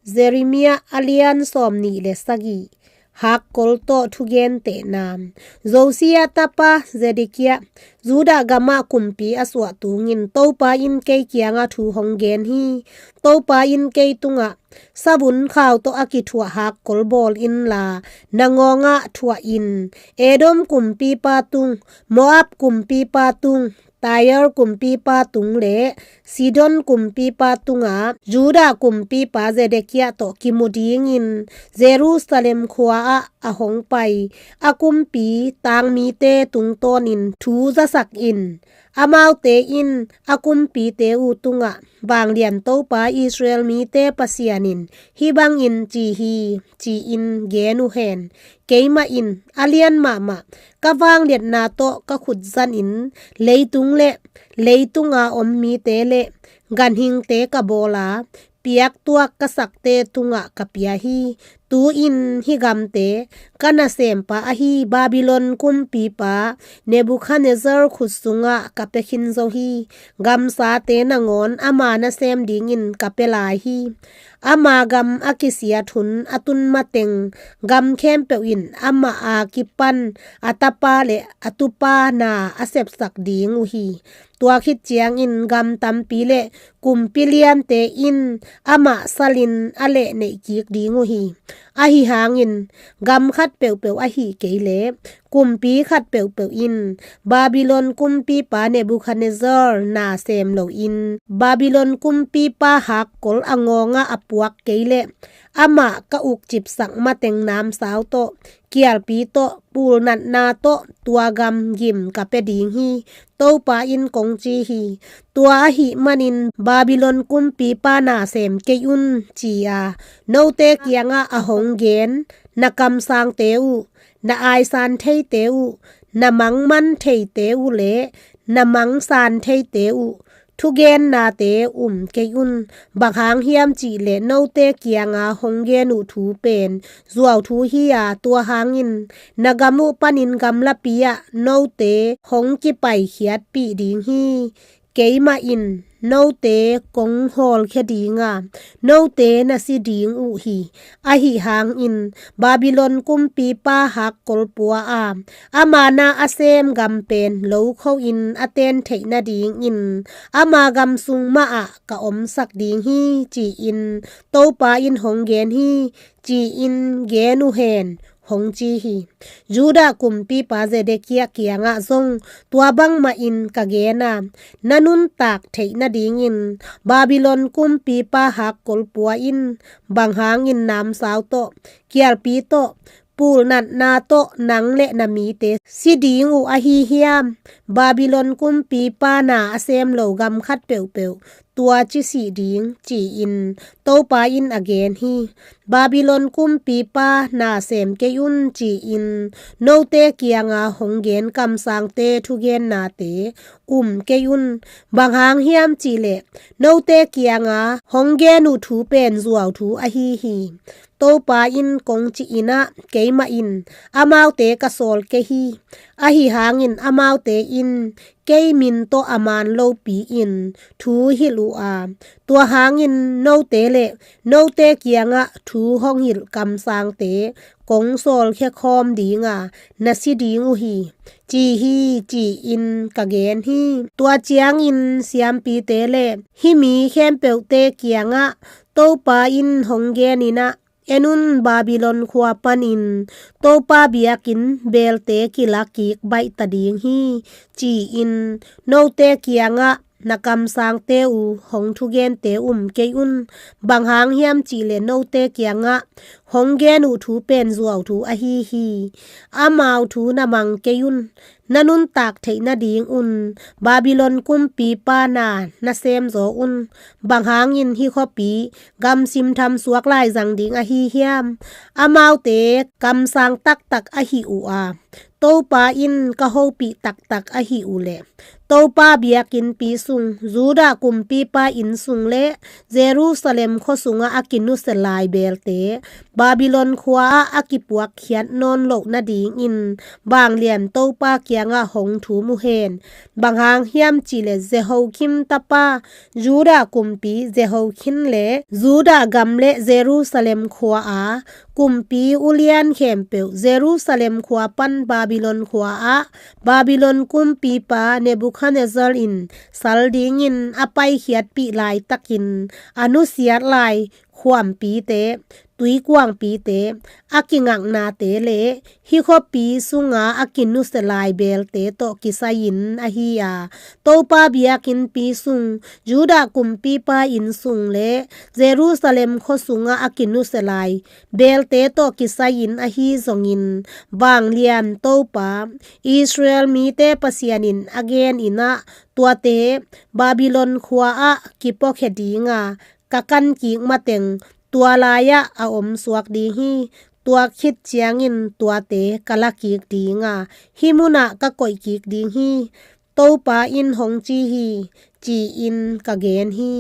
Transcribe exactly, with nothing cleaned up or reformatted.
Jeremiah a lian sawmnih le sagih. Hakkol tawh thugentehna. Josiah tapa Zedekiah Judah gamah kumpi a suah tungin Topa in kei kiangah thu hong gen hi. Topa in kei tungah, "Savun khau tawh a kithuah hakkol bawl inla, na ngawngah thuah in. Edom kumpipa tung, Moab kumpipa tung, Tyre kumpipa tung le Sidon kumpipa tungah Judah kumpipa Zedekiah tawh kimu dingin Jerusalem khua-ah a hong pai a kumpi tangmite tungtawnin thu zasak in. Amaute in a kumpite uh tungah, 'Vanglian Topa, Israel mite Pasian in hih bangin ci hi,' ci-in gen uh hen. Keimah in a lian mahmah ka vangliatna tawh ka khut zanin leitung le leitunga om mite le ganhingte ka bawl a, piaktuak ka sakte tungah ka pia hi. Tu-in hih gamte ka nasempa ahi Babylon kumpipa Nebuchadnezzar khut sungah ka pia khin zo hi. Gamsate nangawn ama nasem dingin ka pia lai hi. Ama gam a kisiat hun a tun mateng gam khempeuh in amah a kipan a tapa le a tupa na a sepsak ding uh hi. Tua khit ciangin gam tampi le kumpi liante in amah salin a lehneih kik ding uh hi. Ahi hangin gam khat peuhpeuh ahi kei le kumpi khat peuhpeuh in Babylon kumpipa Nebuchadnezzar na sem loin Babylon kumpipa hakkol a ngawngah a puak kei le amah ka ukcipsak mateng namsau tawh, kialpi tawh, pulnatna tawh tua gam gim ka pia ding hi, Topa in kong ci hi. Tua ahih manin Babylon kumpipa na sem kei un, ci-a note kiangah a hong gen na kamsangte uh, na aisan theite uh, na mangman theite uh le na mangsan theite uh thugennate um kei un. Bang hang hiam cihleh note kianga hong gen uh thu pen zuau thu hi-a, tua hangin na gam uh panin gamlapi-ah note hong kipaikhiatpih ding hi. Keimah in note kong hawlkhia dinga, note na si ding uh hi. Ahi hangin Babylon kumpipa hakkol pua a, ama na a sem gam pen lokho-in a ten theih nadingin ama gam sung mahah ka omsak ding hi, ci-in Topa in hong gen hi, ci-in gen uh hen, hong ci hi. Judah kumpipa Zedekiah kiangah zong tua bangmahin ka gen a, na nuntak theih nadingin Babylon kumpipa hakkol pua in. Bang hangin namsau tawh, kialpi tawh, pulnatna tawh nang le na mite si ding uh ahi hiam? Babylon kumpipa na a sem lo gam khat peuhpeuh tua ci sih ding, ci-in Topa in a gen hi. Babylon kumpipa na sem kei un, ci-in note kianga hong gen kamsangte thugennate um kei un. Bang hang hiam cihleh note kianga hong gen uh thu pen zuau thu ahi hi. Topa in kong cih in ah, keimah in amaute ka sawl kei hi. Ahi hangin amaute in kei min tawh a man lopi-in thu hilh uh a, tua hangin note le note kiangah thu hong hilh kamsangte kong sawlkhia khawm dinga na si ding uh hi, ci hi, ci-in ka gen hi. Tua ciangin siampite le hih mi khempeuhte kiangah Topa in hong gen in ah, en un, Babylon khua panin Topa biakinn belte kila kik baih ta ding hi, ci-in note kiangah na kamsangte uh hong thugente um kei un. Bang hang hiam cihleh note kiangah hong gen uh thu pen zuau thu ahi hi. Amau thu na mang kei un. Na nuntak theih nadingun Babylon kumpipa na na sem zaw un. Bang hangin hih khuapi gamsim tham suak lai zang ding ahi hiam? Amaute kamsang taktak ahi uh a, Topa in ka hopih taktak ahi uh leh, Topa biakinnpi sung, Judah kumpipa inn sung le Jerusalem khua sungah a kinusia lai belte Babylon khua-ah a kipuakkhiat nawn loh nadingin vanglian Topa kiangah hong thum uh hen. Bang hang hiam cihleh Jehoiakim tapa Judah kumpi Jehoiakim le Judah gam le Jerusalem khua-a kumpi ulian khempeuh Jerusalem khua pan Babylon khua-ah Babylon kumpipa Nebuchadnezzar in sal dingin a paikhiatpih laitakin a nusiat lai khuampite, tuikuangpite, a kingaknate le hih khuapi sunga a kinusia lai beelte tawh kisai-in ahi a, Topa biakinnpi sung Judah kumpipa inn sung le Jerusalem khua sungah a kinusia lai beelte tawh kisai-in ahi zongin, vanglian Topa Israel mite Pasian in a genin ah, tuate Babylon khua-ah kipuakhia dinga ka kankik mateng tua lai-ah a omsuak ding hi. Tua khit ciangin tuate ka lakik dinga hih munah ka koihkik ding hi, Topa in hong ci hi, ci-in ka gen hi.